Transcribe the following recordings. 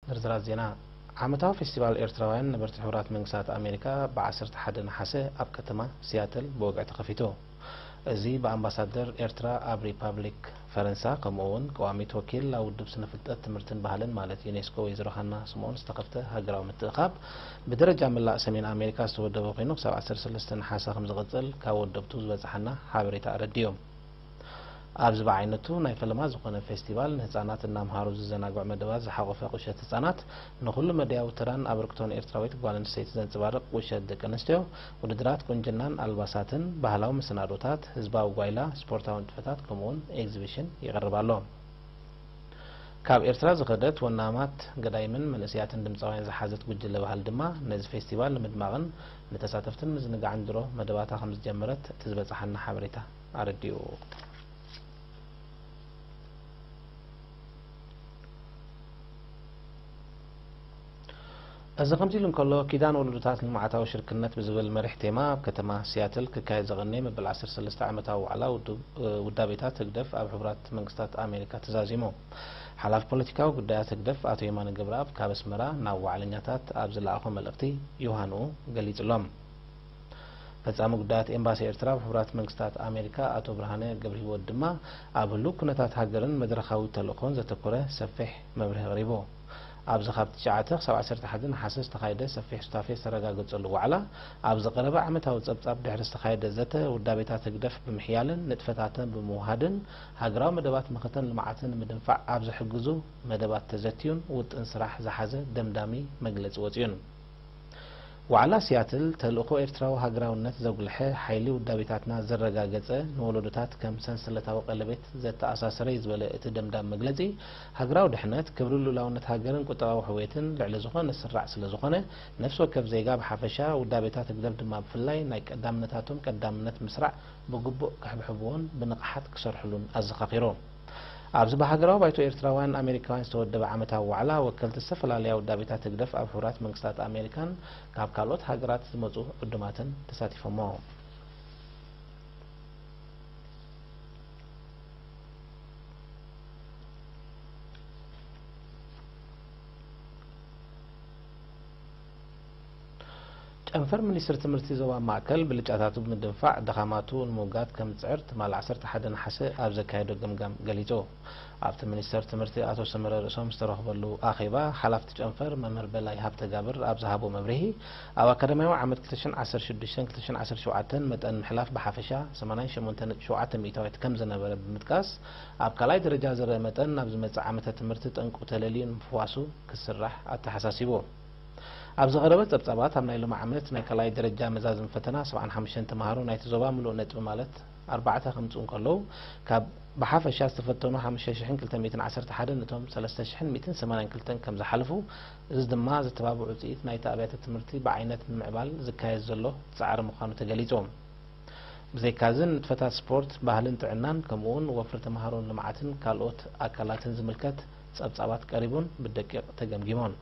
ዝርዝራት ዜና። ዓመታዊ ፌስቲቫል ኤርትራውያን ነበርቲ ሕቡራት መንግስታት ኣሜሪካ ብ ዓሰርተ ሓደ ነሓሰ ኣብ ከተማ ሲያትል ብወግዒ ተኸፊቱ። እዚ ብኣምባሳደር ኤርትራ ኣብ ሪፓብሊክ ፈረንሳ፣ ከምኡ እውን ቀዋሚት ወኪል ላብ ውድብ ስነ ፍልጠት፣ ትምህርትን ባህልን ማለት ዩኔስኮ ወይዘሮ ሃና ስምኦን ዝተኸፍተ ሃገራዊ ምትእኻብ፣ ብደረጃ መላእ ሰሜን ኣሜሪካ ዝተወደበ ኮይኑ፣ ክሳብ ዓሰርተ ሰለስተ ነሓሰ ከም ዝቕጽል ካብ ወደብቱ ዝበጽሓና ሓበሬታ ኣረዲኡ። ኣብዚ ብዓይነቱ ናይ ፈለማ ዝኾነ ፌስቲቫል፣ ንህጻናት እናምሃሩ ዝዘናግዑ መደባት ዝሓቖፈ ቁሸት ህጻናት፣ ንኹሉ መዳያዊ ተራን ኣበርክቶን ኤርትራዊት ጓል ኣንስተይቲ ዘንጸባርቕ ቁሸት ደቂ ኣንስትዮ፣ ውድድራት ቁንጅናን ኣልባሳትን፣ ባህላዊ መሰናዶታት፣ ህዝባዊ ጓይላ፣ ስፖርታዊ ንጥፈታት፣ ከምኡውን ኤግዚቢሽን ይቐርብ ኣሎ። ካብ ኤርትራ ዝኸደት ወናማት ገዳይምን መንእሰያትን ድምጻውያን ዝሓዘት ጉጅለ ባህሊ ድማ፣ ነዚ ፌስቲቫል ንምድማቕን ንተሳተፍትን ምዝንጋዕን ድሮ መደባታ ከም ዝጀመረት እቲ ዝበጽሓና ሓበሬታ ኣረዲኡ። እዚ ከምዚ ኢሉ እንከሎ፣ ኪዳን ወለዶታት ልምዓታዊ ሽርክነት ብዝብል መሪሕ ቴማ፣ ኣብ ከተማ ሲያትል ክካየድ ዝቐነየ መበል ዓሰርተ ሰለስተ ዓመታዊ ዋዕላ ውድብ-፣ ውዳቤታት ህግደፍ ኣብ ሕቡራት መንግስታት ኣሜሪካ ተዛዚሙ። ሓላፊ ፖለቲካዊ ጉዳያት ህግደፍ ኣቶ የማነ ገብረኣብ ካብ ኣስመራ ናብ ዋዕለኛታት ኣብ ዝለኣኾ መልእኽቲ ዮሃንኡ ገሊጹሎም። ፈጻሚ ጉዳያት ኤምባሲ ኤርትራ ኣብ ሕቡራት መንግስታት ኣሜሪካ ኣቶ ብርሃነ ገብረሂወት ድማ፣ ኣብ ህሉው ኩነታት ሃገርን መድረኻዊ ተልእኾን ዘተኮረ ሰፊሕ መብርሂ ኣቕሪቡ። ኣብዚ ካብ ትሽዓተ ክሳብ ዓሰርተ ሓደ ነሓሰ ዝተኻየደ ሰፊሕ ሱታፌ ዝተረጋገጸሉ ዋዕላ፣ ኣብ ዝቐረበ ዓመታዊ ጸብጻብ ድሕሪ ዝተኻየደ ዘተ፣ ውዳቤታት ህግደፍ ብምሕያልን ንጥፈታተን ብምውሃድን፣ ሃገራዊ መደባት መኸተን ልምዓትን ንምድንፋዕ ኣብ ዝሕግዙ መደባት ተዘትዩን ውጥን ስራሕ ዝሓዘ ደምዳሚ መግለጺ ወጺኡን። ዋዕላ ሲያትል፣ ተልእኾ ኤርትራዊ ሃገራውነት ዘጉልሐ፣ ሓይሊ ውዳቤታትና ዘረጋገጸ፣ ንወለዶታት ከም ሰንሰለታዊ ቀለቤት ዘተኣሳሰረ እዩ ዝበለ እቲ ደምዳም መግለጺ፣ ሃገራዊ ድሕነት፣ ክብሪ ልኡላውነት ሃገርን ቁጠባዊ ሕውየትን ልዕሊ ዝኾነ ስራዕ ስለ ዝኾነ፣ ነፍሲ ወከፍ ዜጋ ብሓፈሻ፣ ውዳቤታት ህግደፍ ድማ ብፍላይ፣ ናይ ቀዳምነታቶም ቀዳምነት ምስራዕ ብግቡእ ክሕብሕብዎን ብንቕሓት ክሰርሕሉን ኣዘኻኺሩ። ኣብዚ ብሃገራዊ ባይቶ ኤርትራውያን ኣሜሪካውያን ዝተወደበ ዓመታዊ ዋዕላ፣ ወከልቲ ዝተፈላለያ ውዳቤታት ህግደፍ ኣብ ሕቡራት መንግስታት ኣሜሪካን ካብ ካልኦት ሃገራት ዝመጹ ዕዱማትን ተሳቲፎሞ። ጨንፈር ሚኒስትሪ ትምህርቲ ዞባ ማእከል ብልጫታቱ ብምድንፋዕ ድኻማቱ ንምውጋድ ከም ዝጽዕር ትማል ዓሰርተ ሓደ ነሓሰ ኣብ ዘካየዶ ገምጋም ገሊጹ። ኣብቲ ሚኒስተር ትምህርቲ ኣቶ ሰመረ ርእሶም ዝተረኽበሉ ኣኼባ፣ ሓላፍቲ ጨንፈር መምህር በላይ ሃብተጋብር ኣብ ዝሃቦ መብርሂ፣ ኣብ ኣካዳሚያዊ ዓመት ክልተ ሽሕን ዓሰርተ ሽዱሽተን ክልተ ሽሕን ዓሰርተ ሸውዓተን መጠን ምሕላፍ ብሓፈሻ ሰማንያን ሸሞንተ ነጥቢ ሸውዓተ ሚእታዊት ከም ዝነበረ ብምጥቃስ፣ ኣብ ካልኣይ ደረጃ ዝረአ መጠን ናብ ዝመጽእ ዓመተ ትምህርቲ ጠንቁ ተለልዩ ንምፍዋሱ ክስራሕ ኣተሓሳሲቡ። ኣብ ዝቐረበ ጸብጻባት፣ ኣብ ናይ ሎሚ ዓመት ናይ ካልኣይ ደረጃ መዛዝም ፈተና፣ ሰብዓን ሓሙሽተን ተማሃሮ ናይቲ ዞባ ምሉእ ነጥቢ፣ ማለት ኣርባዕተ፣ ከምጽኡ እንከለዉ፣ ካብ ብሓፈሻ ዝተፈተኑ ሓሙሽተ ሽሕን ክልተ ሚእትን ዓሰርተ ሓደን፣ እቶም ሰለስተ ሽሕን ሚእትን ሰማንያን ክልተን ከም ዝሓለፉ፣ እዚ ድማ ዘተባብዕ ውጽኢት ናይቲ ኣብያተ ትምህርቲ ብዓይነት ንምዕባል ዝካየድ ዘሎ ጻዕሪ ምዃኑ ተገሊጹ። ብዘይካዚ፣ ንጥፈታት ስፖርት፣ ባህልን ጥዕናን፣ ከምኡውን ወፍሪ ተማሃሮን ልምዓትን ካልኦት ኣካላትን ዝምልከት ጸብጻባት ቀሪቡን ብደቂቕ ተገምጊሞን።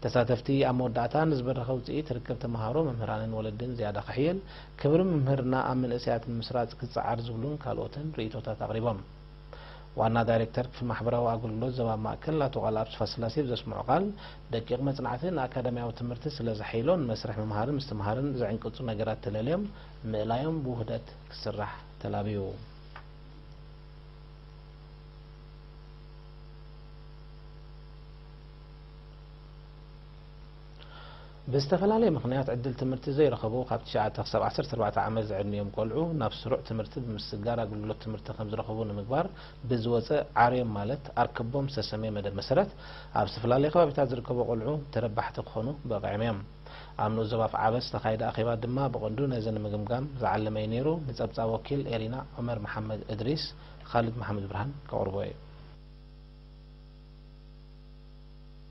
ተሳተፍቲ ኣብ መወዳእታ ንዝበረኸ ውጽኢት ርክብ ተመሃሮ፣ መምህራንን ወለድን ዝያዳ ክሕየል፣ ክብሪ መምህርና ኣብ መንእሰያት ንምስራጽ ክጸዓር ዝብሉን ካልኦትን ርእይቶታት ኣቕሪቦም። ዋና ዳይሬክተር ክፍሊ ማሕበራዊ ኣገልግሎት ዞባ ማእከል ኣቶ ቃልኣብ ተስፋስላሴ ብዘስምዖ ቃል፣ ደቂቕ መጽናዕቲ ንኣካዳሚያዊ ትምህርቲ ስለ ዘሐይሎ፣ ንመስርሕ ምምሃርን ምስትምሃርን ዘዕንቅጹ ነገራት ተለልዮም ምእላዮም ብውህደት ክስራሕ ተላብዩ። ብዝተፈላለየ ምኽንያት ዕድል ትምህርቲ ዘይረኸቡ ካብ ትሽዓተ ክሳብ ዓሰርተ ኣርባዕተ ዓመት ዝዕድሚኦም ቆልዑ ናብ ስሩዕ ትምህርቲ ብምስግጋር ኣገልግሎት ትምህርቲ ከም ዝረኸቡ ንምግባር ብዝወፀ ዓርዮም ማለት ኣርክቦም ዝተሰመየ መደብ መሰረት ኣብ ዝተፈላለዩ ከባቢታት ዝርከቡ ቆልዑ ተረባሕቲ ክኾኑ በቒዖም እዮም። ኣብ ንኡስ ዞባ ኣፍዓበት ዝተኻየደ ኣኼባ ድማ ብቐንዱ ነዚ ንምግምጋም ዝዓለመ እዩ ነይሩ። ንጸብጻብ ወኪል ኤሪና ዑመር መሓመድ እድሪስ፣ ኻልድ መሓመድ ብርሃን ከቕርቦ እዩ።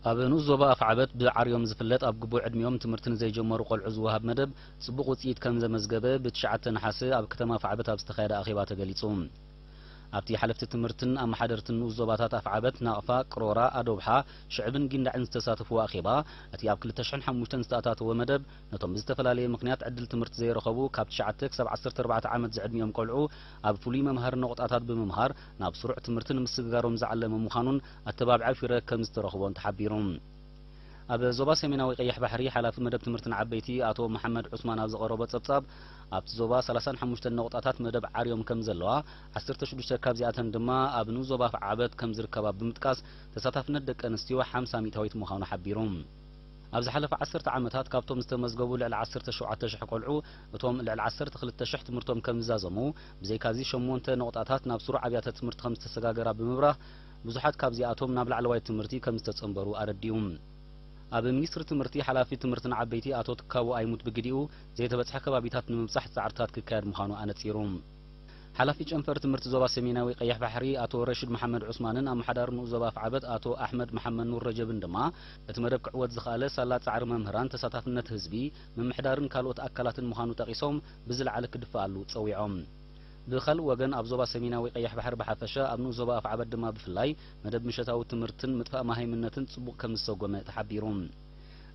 ኣብ ንኡስ ዞባ ኣፍዓበት ብዓርዮም ዝፍለጥ ኣብ ግቡእ ዕድሚኦም ትምህርቲ ንዘይጀመሩ ቆልዑ ዝወሃብ መደብ ጽቡቕ ውጽኢት ከም ዘመዝገበ ብትሽዓተ ነሓሰ ኣብ ከተማ ኣፍዓበት ኣብ ዝተኻየደ ኣኼባ ተገሊጹ። ኣብቲ ሓለፍቲ ትምህርትን ኣመሓደርትን ንኡስ ዞባታት ኣፍዓበት፣ ናቕፋ፣ ቅሮራ፣ ኣዶብሓ፣ ሽዕብን ጊንዳዕን ዝተሳተፍዎ ኣኼባ፣ እቲ ኣብ ክልተ ሽሕን ሓሙሽተን ዝተኣታተወ መደብ፣ ነቶም ብዝተፈላለየ ምኽንያት ዕድል ትምህርቲ ዘይረኸቡ ካብ ትሽዓተ ክሳብ ዓሰርተ ኣርባዕተ ዓመት ዝዕድሚኦም ቆልዑ ኣብ ፍሉይ መምሃሪ ነቑጣታት ብምምሃር ናብ ስሩዕ ትምህርቲ ንምስግጋሮም ዝዓለመ ምዃኑን ኣተባብዓ ፊረ ከም ዝተረኽቦን ተሓቢሩ። ኣብ ዞባ ሰሜናዊ ቀይሕ ባሕሪ ሓላፊ መደብ ትምህርቲ ንዓበይቲ ኣቶ መሓመድ ዑስማን ኣብ ዘቐረቦ ጸብጻብ፣ ኣብቲ ዞባ ሰላሳን ሓሙሽተን ነቑጣታት መደብ ዓርዮም ከም ዘለዋ፣ ዓሰርተ ሽዱሽተ ካብዚኣተን ድማ ኣብ ንኡስ ዞባ ኣፍዓበት ከም ዝርከባ ብምጥቃስ፣ ተሳታፍነት ደቂ ኣንስትዮ ሓምሳ ሚእታዊት ምዃኑ ሓቢሩ። ኣብ ዝሓለፈ ዓሰርተ ዓመታት ካብቶም ዝተመዝገቡ ልዕሊ ዓሰርተ ሸውዓተ ሽሕ ቆልዑ፣ እቶም ልዕሊ ዓሰርተ ክልተ ሽሕ ትምህርቶም ከም ዝዛዘሙ፣ ብዘይካዚ ሸሞንተ ነቑጣታት ናብ ስሩዕ ኣብያተ ትምህርቲ ከም ዝተሰጋገራ ብምብራህ፣ ብዙሓት ካብዚኣቶም ናብ ላዕለዋይ ትምህርቲ ከም ዝተጸንበሩ ኣረዲኡ። ኣብ ሚኒስትሪ ትምህርቲ ሓላፊ ትምህርቲ ንዓበይቲ ኣቶ ትካቦ ኣይሙት ብግዲኡ፣ ዘይተበጽሐ ከባቢታት ንምብጻሕ ጻዕርታት ክካየድ ምዃኑ ኣነጺሩ። ሓላፊ ጨንፈር ትምህርቲ ዞባ ሰሜናዊ ቀይሕ ባሕሪ ኣቶ ረሽድ መሓመድ ዑስማንን ኣመሓዳሪ ንኡስ ዞባ ኣፍዓበት ኣቶ ኣሕመድ መሓመድ ኑር ረጀብን ድማ፣ እቲ መደብ ክዕወት ዝኸኣለ ሳላ ጻዕሪ መምህራን፣ ተሳታፍነት ህዝቢ፣ ምምሕዳርን ካልኦት ኣካላትን ምዃኑ ጠቒሶም፣ ብዝለዓለ ክድፈኣሉ ጸዊዖም። ብኻልእ ወገን፣ ኣብ ዞባ ሰሜናዊ ቀይሕ ባሕሪ ብሓፈሻ፣ ኣብ ንኡስ ዞባ ኣፍዓበት ድማ ብፍላይ፣ መደብ ምሸታዊ ትምህርትን ምጥፋእ መሃይምነትን ጽቡቕ ከም ዝሰጎመ ተሓቢሩ።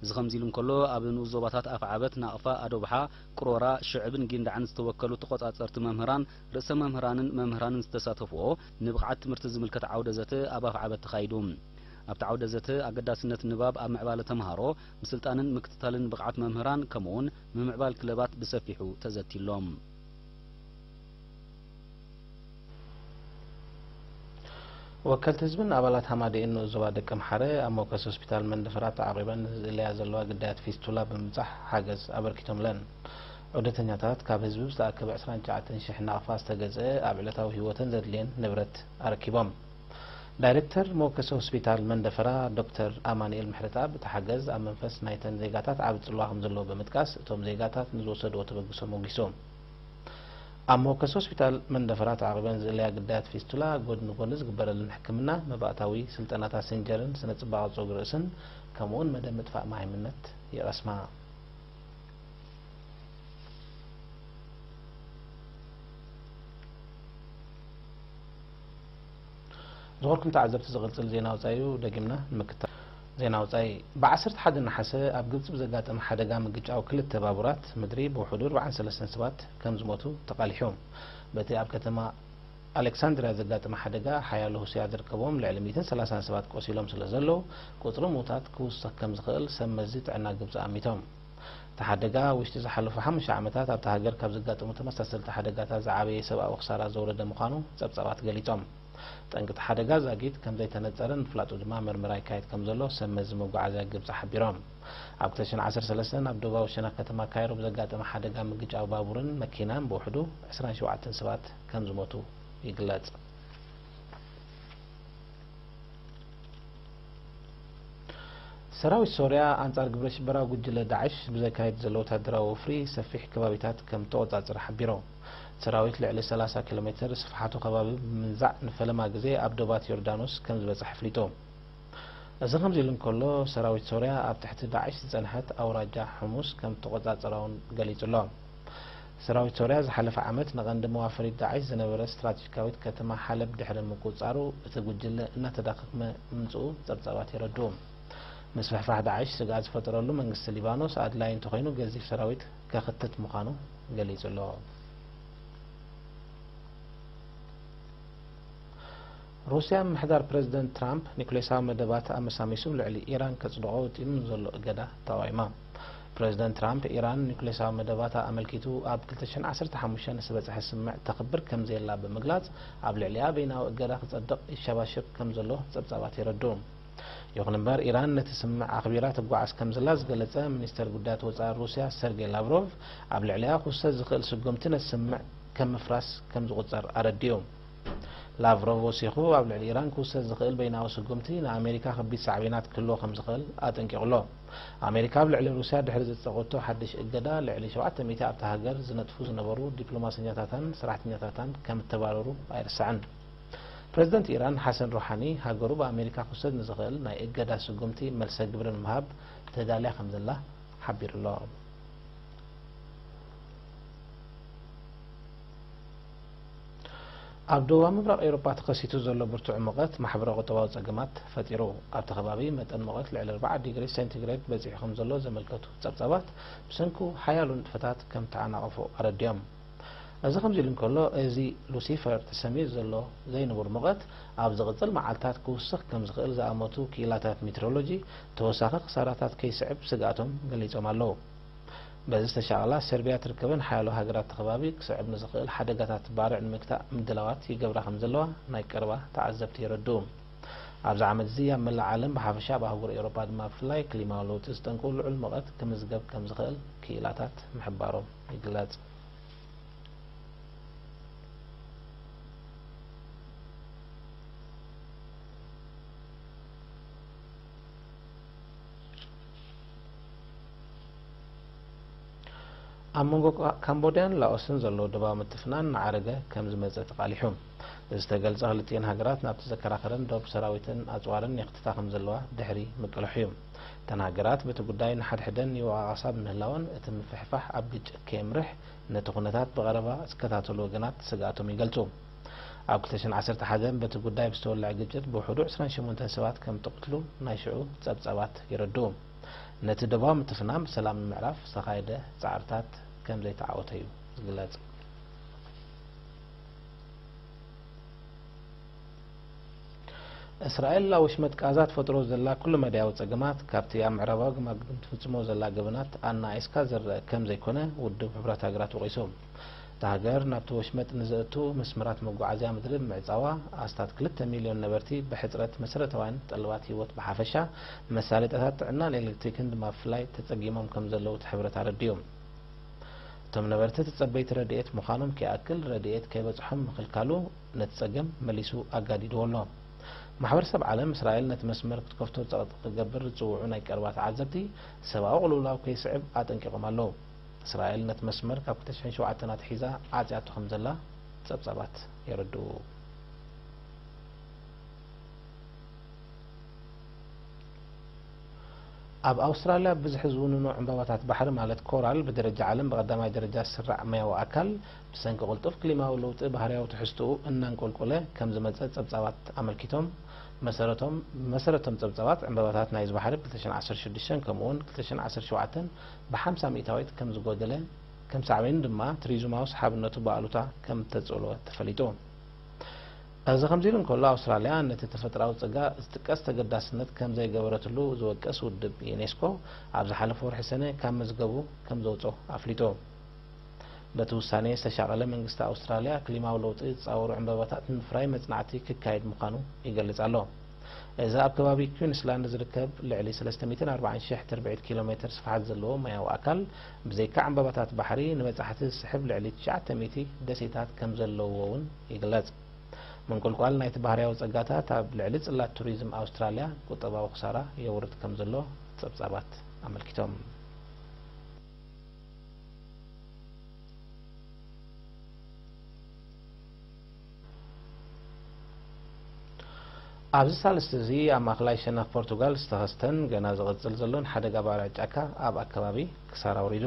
እዚ ከምዚ ኢሉ እንከሎ፣ ኣብ ንኡስ ዞባታት ኣፍዓበት፣ ናቕፋ፣ ኣዶብሓ፣ ቅሮራ፣ ሽዕብን ጊንዳዕን ዝተወከሉ ተቖጻጸርቲ መምህራን፣ ርእሰ መምህራንን መምህራንን ዝተሳተፍዎ ንብቕዓት ትምህርቲ ዝምልከት ዓውደ ዘተ ኣብ ኣፍዓበት ተኻይዱ። ኣብቲ ዓውደ ዘተ፣ ኣገዳስነት ንባብ ኣብ ምዕባለ ተምሃሮ፣ ምስልጣንን ምክትታልን ብቕዓት መምህራን፣ ከምኡውን ምምዕባል ክለባት ብሰፊሑ ተዘትይሎም። ወከልቲ ህዝብን ኣባላት ሃማደኤን ንኡስ ዞባ ደቀምሓረ ኣብ መወከሲ ሆስፒታል መንደፈራ ተዓቒበን ንዝእለያ ዘለዋ ግዳያት ፊስቱላ ብምብጻሕ ሓገዝ ኣበርኪቶምለን። ዑደተኛታት ካብ ህዝቢ ብዝተኣከበ ዕስራን ትሽዓተን ሽሕ ናቕፋ ዝተገዝአ ኣብ ዕለታዊ ህይወተን ዘድልየን ንብረት ኣረኪቦም። ዳይሬክተር መወከሲ ሆስፒታል መንደፈራ ዶክተር ኣማኑኤል ምሕረተኣብ፣ እቲ ሓገዝ ኣብ መንፈስ ናይተን ዜጋታት ዓቢ ጽልዋ ከም ዘለዎ ብምጥቃስ፣ እቶም ዜጋታት ንዝወሰድዎ ተበግሶ ኣሞጊሱ። ኣብ መወከሲ ሆስፒታል መንደፈራ ተዓቒበን ዝእለያ ግዳያት ፊስቱላ፣ ጎድኒ ጎኒ ዝግበረለን ሕክምና፣ መባእታዊ ስልጠናታት ስንጀርን ስነ ጽባቐ ጸጉሪ ርእስን፣ ከምኡውን መደብ ምጥፋእ መሃይምነት ይቐስማ። ዝኸበርኩም ተዓዘብቲ፣ ዝቕጽል ዜና ወጻኢ እዩ። ደጊምና ንምክትታል። ዜና ወጻኢ። ብ ዓሰርተ ሓደ ነሓሰ ኣብ ግብጺ ብዘጋጠመ ሓደጋ ምግጫው ክልተ ባቡራት ምድሪ ብውሕዱ ኣርባዓን ሰለስተን ሰባት ከም ዝሞቱ ተቓሊሑ። በቲ ኣብ ከተማ ኣሌክሳንድርያ ዘጋጠመ ሓደጋ ሓያሎ ህሱያት ዝርከብዎም ልዕሊ ሚእትን ሰላሳን ሰባት ቆሲሎም ስለ ዘለዉ፣ ቁጽሪ ምዉታት ክውስኽ ከም ዝኽእል ሰብ መዚ ጥዕና ግብጺ ኣሚቶም። እቲ ሓደጋ ኣብ ውሽጢ ዝሓለፉ ሓሙሽተ ዓመታት ኣብታ ሃገር ካብ ዘጋጠሙ ተመሳሰልቲ ሓደጋታት ዝዓበየ ሰብኣዊ ክሳራ ዘውረደ ምዃኑ ጸብጻባት ገሊጾም። ጠንቂ እቲ ሓደጋ ዛጊት ከም ዘይተነጸረ ንምፍላጡ ድማ መርመራ ይካየድ ከም ዘሎ ሰብ መዚ መጓዓዝያ ግብጺ ሓቢሮም። ኣብ ክልተ ሽሕን ዓሰርተ ሰለስተን ኣብ ደቡባዊ ሸነኽ ከተማ ካይሮ ብዘጋጠመ ሓደጋ ምግጫው ባቡርን መኪናን ብውሕዱ ዕስራን ሸውዓተን ሰባት ከም ዝሞቱ ይግለጽ። ሰራዊት ሶርያ ኣንጻር ግብረ ሽበራዊ ጉጅለ ዳዕሽ ብዘካየድ ዘሎ ወታደራዊ ወፍሪ ሰፊሕ ከባቢታት ከም ተቖጻጸረ ሓቢሩ። ሰራዊት ልዕሊ ሰላሳ ኪሎ ሜትር ስፍሓቱ ከባቢ ብምንዛዕ ንፈለማ ግዜ ኣብ ዶባት ዮርዳኖስ ከም ዝበጽሐ ኣፍሊጡ። እዚ ከምዚ ኢሉ እንከሎ፣ ሰራዊት ሶርያ ኣብ ትሕቲ ዳዕሽ ዝጸንሐት ኣውራጃ ሕሙስ ከም ተቖጻጸራ እውን ገሊጹ ኣሎ። ሰራዊት ሶርያ ዝሓለፈ ዓመት ንቐንዲ መዋፈሪት ዳዕሽ ዝነበረ ስትራቴጂካዊት ከተማ ሓለብ ድሕሪ ምቁጽጻሩ፣ እቲ ጉጅለ እናተዳኸመ ምምጽኡ ጸብጻባት የረድኡ። ምስፍሕፋሕ ዳዕሽ ስግኣት ዝፈጠረሉ መንግስቲ ሊባኖስ፣ ኣድላዪ እንተኾይኑ ገዚፍ ሰራዊት ከኽትት ምዃኑ ገሊጹ ኣሎ። ሩስያ፣ ምምሕዳር ፕረዚደንት ትራምፕ ኒኩሌሳዊ መደባታ ኣመሳሚሱ ልዕሊ ኢራን ከጽድቖ ወጢኑ ንዘሎ እገዳ ተቓዊማ። ፕረዚደንት ትራምፕ፣ ኢራን ኒኩሌሳዊ መደባታ ኣመልኪቱ ኣብ ክልተ ሽሕን ዓሰርተ ሓሙሽተን ዝተበጽሐ ስምምዕ ተኽብር ከም ዘየላ ብምግላጽ፣ ኣብ ልዕሊኣ በይናዊ እገዳ ክጸድቕ ይሸባሸብ ከም ዘሎ ጸብጻባት የረድኡ። ይኹን እምበር፣ ኢራን ነቲ ስምምዕ ኣኽቢራ ትጓዓዝ ከም ዘላ ዝገለጸ ሚኒስተር ጉዳያት ወጻኢ ሩስያ ሰርጌይ ላቭሮቭ፣ ኣብ ልዕሊኣ ክውሰድ ዝኽእል ስጉምቲ ነቲ ስምምዕ ከም ምፍራስ ከም ዝቑጸር ኣረዲኡ። ላቭሮቭ ወሲኹ፣ ኣብ ልዕሊ ኢራን ክውሰድ ዝኽእል በይናዊ ስጉምቲ ንኣሜሪካ ከቢድ ሳዕቤናት ክህልዎ ከም ዝኽእል ኣጠንቂቑ ኣሎ። ኣሜሪካ ኣብ ልዕሊ ሩስያ ድሕሪ ዘጽደቐቶ ሓድሽ እገዳ፣ ልዕሊ ሸውዓተ ሚእቲ ኣብታ ሃገር ዝነጥፉ ዝነበሩ ዲፕሎማሰኛታታን ሰራሕተኛታታን ከም እተባረሩ ኣይርሳዕን። ፕረዚደንት ኢራን ሓሰን ሮሓኒ፣ ሃገሩ ብኣሜሪካ ክውሰድ ንዝኽእል ናይ እገዳ ስጉምቲ መልሰ ግብሪ ንምሃብ ተዳልያ ከም ዘላ ሓቢሩ ኣሎ። ኣብ ደቡባዊ ምብራቕ ኤውሮጳ ተኸሲቱ ዘሎ ብርቱዕ ሙቐት ማሕበራዊ ቁጠባዊ ጸገማት ፈጢሩ። ኣብቲ ከባቢ መጠን ሙቐት ልዕሊ ኣርባዓ ዲግሪ ሴንቲግሬድ በጺሑ ከም ዘሎ ዘመልከቱ ጸብጻባት፣ ብሰንኩ ሓያሎ ንጥፈታት ከም ተዓናቐፎ ኣረዲኦም። እዚ ከምዚ ኢሉ እንከሎ፣ እዚ ሉሲፈር ተሰምዩ ዘሎ ዘይንቡር ሙቐት ኣብ ዝቕጽል መዓልታት ክውስኽ ከም ዝኽእል ዝኣመቱ ክኢላታት ሜትሮሎጂ፣ ተወሳኺ ክሳራታት ከይስዕብ ስግኣቶም ገሊጾም ኣለዉ። በዚ ዝተሻቐላ፣ ሰርቢያ ትርከበን ሓያሎ ሃገራት እቲ ከባቢ ክስዕብ ንዝኽእል ሓደጋታት ባርዕ ንምግታእ ምድላዋት ይገብራ ከም ዘለዋ ናይ ቀረባ ተዓዘብቲ የረድኡ። ኣብዚ ዓመት እዚ ኣብ መላእ ዓለም ብሓፈሻ፣ ኣብ ኣህጉር ኤውሮጳ ድማ ብፍላይ ክሊማዊ ለውጢ ዝጠንቁ ልዑል ሙቐት ክምዝገብ ከም ዝኽእል ክኢላታት ምሕባሮም ይግለጽ። ኣብ መንጎ ካ-፣ ካምቦድያን ላኦስን ዘሎ ደባዊ ምትፍናን እናዓረገ ከም ዝመጸ ተቓሊሑ። ዝተገልጸ ክልቲኤን ሃገራት ናብቲ ዘከራኸረን ዶብ ሰራዊትን ኣጽዋርን የኽትታ ከም ዘለዋ ድሕሪ ምቅልሑ እዩ። እተን ሃገራት በቲ ጉዳይ ንሓድሕደን ይወቓቐሳ ብምህላወን፣ እቲ ምፍሕፋሕ ኣብ ግጭት ከየምርሕ ነቲ ኩነታት ብቐረባ ዝከታተሉ ወገናት ስግኣቶም ይገልጹ። ኣብ ክልተ ሽሕን ዓሰርተ ሓደን በቲ ጉዳይ ብዝተወልዐ ግጭት ብውሕዱ ዕስራን ሸሞንተን ሰባት ከም እተቐትሉ ናይ ሽዑ ጸብጻባት የረድኡ። ነቲ ደባዊ ምትፍናን ብሰላም ንምዕራፍ ዝተኻየደ ጻዕርታት ከም ዘይተዓወተ እዩ ዝግለጽ። እስራኤል ኣብ ወሽመጥ ቃዛ ትፈጥሮ ዘላ ኩሉ መዳያዊ ጸገማት፣ ካብቲ ኣብ ምዕራባዊ ግማግም ትፍጽሞ ዘላ ገበናት ኣነኣኢስካ ዝረአ ከም ዘይኮነ ውድብ ሕቡራት ሃገራት ወቒሱ። እታ ሃገር ናብቲ ወሽመጥ ንዘእቱ መስመራት መጓዓዝያ ምድሪ ብምዕጻዋ፣ ኣስታት ክልተ ሚልዮን ነበርቲ ብሕጽረት መሰረታውያን ጠለባት ህይወት ብሓፈሻ፣ መሳለጥያታት ጥዕናን ኤሌክትሪክን ድማ ብፍላይ ተጸጊሞም ከም ዘለዉ እቲ ሕብረት ኣረዲኡ። እቶም ነበርቲ ተጸበይቲ ረድኤት ምዃኖም ከይኣክል፣ ረድኤት ከይበጽሖም ምኽልካሉ ነቲ ጸገም መሊሱ ኣጋዲድዎ ኣሎ። ማሕበረሰብ ዓለም፣ እስራኤል ነቲ መስመር ክትከፍቶ ጸቕጢ ክገብር ዝጽውዑ ናይ ቀረባ ተዓዘብቲ፣ ሰብኣዊ ቅልውላው ከይስዕብ ኣጠንቂቖም ኣለዉ። እስራኤል ነቲ መስመር ካብ ክልተ ሽሕን ሸውዓተን ኣትሒዛ ዓጽያቶ ከም ዘላ ጸብጻባት የረድኡ። ኣብ ኣውስትራልያ ብብዝሒ ዝውንኑ ዕምባባታት ባሕሪ፣ ማለት ኮራል፣ ብደረጃ ዓለም ብቐዳማይ ደረጃ ዝስራዕ ማያዊ ኣካል፣ ብሰንኪ ቅልጡፍ ክሊማዊ ለውጢ ባህርያዊ ትሕዝትኡ እናንቆልቆለ ከም ዝመጸ ጸብጻባት ኣመልኪቶም። መሰረቶም፣ ብመሰረቶም ጸብጻባት፣ ዕምባባታት ናይዚ ባሕሪ ብ ክልተ ሽሕን ዓሰርተ ሽዱሽተን ከምኡውን ክልተ ሽሕን ዓሰርተ ሸውዓተን ብ ሓምሳ ሚእታዊት ከም ዝጎደለ፣ ከም ሳዕቤኑ ድማ ቱሪዝማዊ ሰሓብነቱ ብኣሉታ ከም እተጽዕሎ ተፈሊጡ። እዚ ከምዚ ኢሉ እንከሎ፣ ኣውስትራልያ ነቲ ተፈጥሮኣዊ ጸጋ ዝጥቀስ ተገዳስነት ከም ዘይገበረትሉ ዝወቅስ ውድብ ዩኔስኮ፣ ኣብ ዝሓለፈ ወርሒ ሰነ ካብ መዝገቡ ከም ዘውጾ ኣፍሊጡ። በቲ ውሳኔ ዝተሻቐለ መንግስቲ ኣውስትራልያ፣ ክሊማዊ ለውጢ ዝጻወሩ ዕምባባታት ንምፍራይ መጽናዕቲ ክካየድ ምዃኑ ይገልጽ ኣሎ። እዚ ኣብ ከባቢ ኩዊንስላንድ ዝርከብ ልዕሊ ሰለስተ ሚእትን ኣርባዓን ሽሕ ትርብዒት ኪሎ ሜትር ስፍሓት ዘለዎ ማያዊ ኣካል፣ ብዘይካ ዕምባባታት ባሕሪ፣ ንበጻሕቲ ዝስሕብ ልዕሊ ትሽዓተ ሚእቲ ደሴታት ከም ዘለውዎ እውን ይግለጽ። ምንቁልቋል ናይቲ ባህርያዊ ጸጋታት ኣብ ልዕሊ ጽላት ቱሪዝም ኣውስትራልያ ቁጠባዊ ክሳራ የውርድ ከም ዘሎ ጸብጻባት ኣመልኪቶም። ኣብዚ ሳልስቲ እዚ ኣብ ማእከላይ ሸነኽ ፖርቱጋል ዝተኸስተን ገና ዝቕጽል ዘሎን ሓደጋ ባርዕ ጫካ ኣብ ኣከባቢ ክሳራ ኣውሪዱ።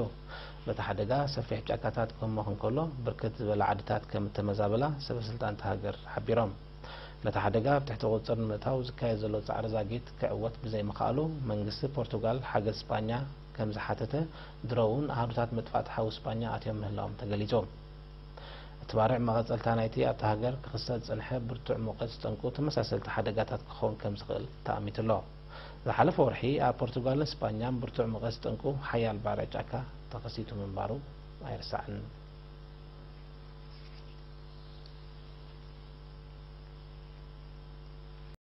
በቲ ሓደጋ ሰፊሕ ጫካታት ክህሞኽ እንከሎ፣ ብርክት ዝበላ ዓድታት ከም እተመዛበላ ሰበ ስልጣን እታ ሃገር ሓቢሮም። ነቲ ሓደጋ ኣብ ትሕቲ ቁጽጽር ንምእታው ዝካየድ ዘሎ ጻዕሪ ዛጊት ክዕወት ብዘይምኽኣሉ፣ መንግስቲ ፖርቱጋል ሓገዝ ስጳኛ ከም ዝሓተተ፣ ድሮ እውን ኣሃዱታት መጥፋእቲ ሓዊ ስጳኛ ኣትዮም ምህላዎም ተገሊጹ። እቲ ባርዕ መቐጸልታ ናይቲ ኣብታ ሃገር ክኽሰት ዝጸንሐ ብርቱዕ ሙቐት ዝጠንቁ ተመሳሰልቲ ሓደጋታት ክኸውን ከም ዝኽእል ተኣሚቱ ኣሎ። ዝሓለፈ ወርሒ ኣብ ፖርቱጋልን ስጳኛን ብርቱዕ ሙቐት ዝጠንቁ ሓያል ባርዕ ጫካ ተኸሲቱ ምንባሩ ኣይርሳዕን።